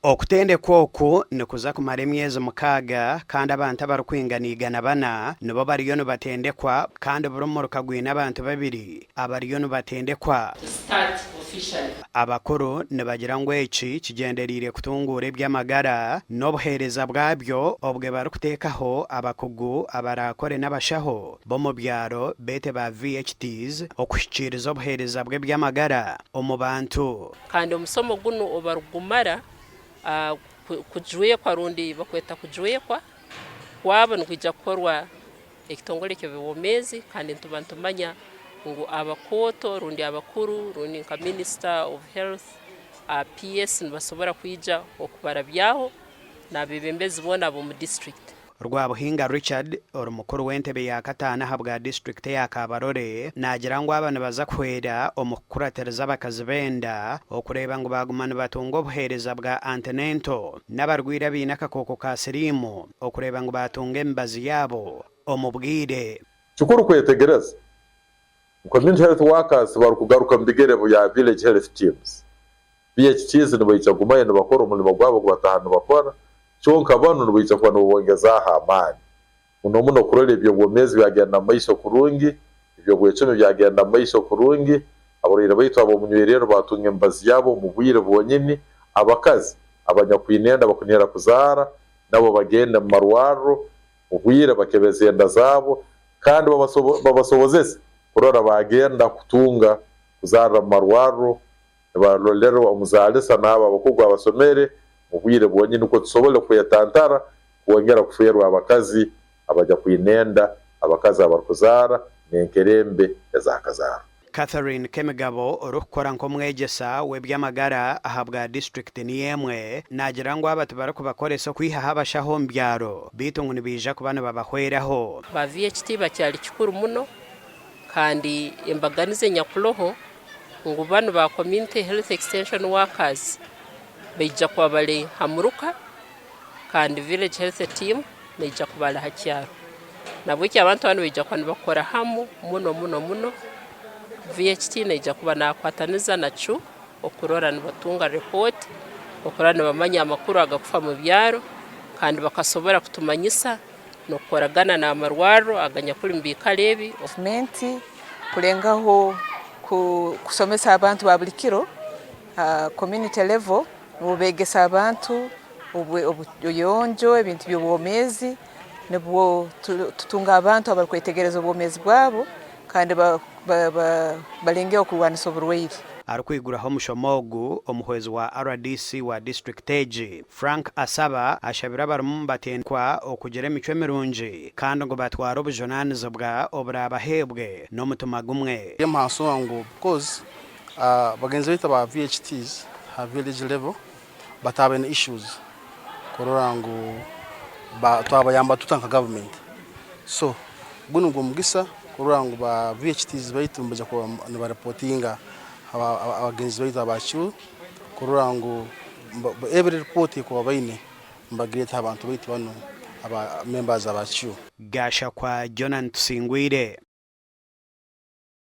Okutendekwa oku nikuza kumara emyezi mukaaga kandi abantu abarikwingana 400 nibo bariyo nibatendekwa kandi buri muruka gwine abantu babiri abariyo nibatendekwa. Abakuru nibagira ngu eki kigyendereire kutunguura eby'amagara n'obuheereza bwabyo obwe barikuteekaho abakugu abaraakore n'abashaho b'omu byaro beete ba VHTs okuhikiiriza obuheereza bw'eby'amagara omu bantu. Kandi omusomo gunu obarugumara kujwekwa rundi bakweta kujwekwa kwabo nikwija kukorwa ekitongole eky'eby'obwomeezi kandi nituba nitumanya ngu abakooto rundi abakuru rundi nka Minister of Health, PS nibasobora kwija okubarabyaho n'abebembezi boona ab'omu district. Rwabuhinga Richard ori mukuru w'entebe ya kataano ahabwa disiturikiti eya Kabarole naagira ngu aba nibaza kuhwera omu kukuratiriza abakazi b'enda okureeba ngu baaguma nibatunga obuheereza bwa antenatal n'abarwaire abaine akakooko ka siriimu okureeba ngu baatunga emibazi yaabo omu bwire. Kikuru kwetegereza ngu Community Health Workers tibarikugaruka mu bigere bya Village Health Teams. VHTs nibaija kugumayo nibakora omurimo gwabo ogu bataaha nibakora, kyonka banu nibaija kuba nibabongezaaho amaani. Muno muno kurora eby'obwomeezi byagenda mu maiso kurungi, eby'obwecumi byagenda mu maiso kurungi, abarwaire baitu ab'omunywererro baatunga emibazi yabo omu bwire bwonyini, abakazi abanyakwine enda bakunihira kuzaara nabo bagende mu marwarro mu bwire bakebeze enda zaabo kandi babasobozese kurora baagenda kutunga kuzaarra mu marwarro nibarolerwa omuzaalisa n'abo abakugu abasomere mu bwire bwonyini nukwo tusobole kwetantara kwongera kufeerwa abakazi abanyakwine enda, abakazi abarukuzaara, n'enkerembe ezaakazaarwa. Catherine Kemigabo orikukora nk'omwegyesa w'eby'amagara ahabwa disiturikiti niyo emwe naagira ngu aba tibarikubakoresa okwihaho abashaho omu byaro beitu ngu nibaija kuba nibabahweraho. Ba VHT bakyali kikuru muno kandi embaganiza enyakuroho ngu banu ba Community Health Extension Workers baija kuba bari ha muruka kandi Village Health Team neija kuba ari ha kyaro. Nahabweki abantu banu nibaija kuba nibakora hamu muno muno muno. VHT neija kuba nakwataniza na CHU okurora nibatunga report, okurora nibamanya amakuru agakufa mu byaro kandi bakasobora kutumanyisa n'okukoragana n'amarwarro aganyakuli mu biikaro ebi. Gavumenti kulengaho kusomesa abantu ba buli kiro ha community level nubwo begesa abantu obuyonjo, ebintu by'obwomeezi nubwo tutunga abantu abarukwetegereza obwomeezi bwabo kandi balengeho kurwanisa oburwaire. Arikwiguraho omushomo ogu, omuhwezi wa rdc wa disiturikiti egi, Frank Asaba ashabire abarimu nibatendekwa okugira emicwe mirungi kandi ngu batware obujunaanizibwa oburaabaheebwe n'omutima gumwe. Emuha ngu because bagenzi baitu aba VHTs ha village level bataba baine issues kurora ngu twabayamba tuta nka government so gunu nigwo mugisa kurora ngu ba VHTs baitu nibaija kuba niba reportinga abagenzi baitu aba CHU kurora ngu every report ekuba baine nibagireeta abantu baitu banu aba members aba CHU. Gashakwa Jonan Tusingwire.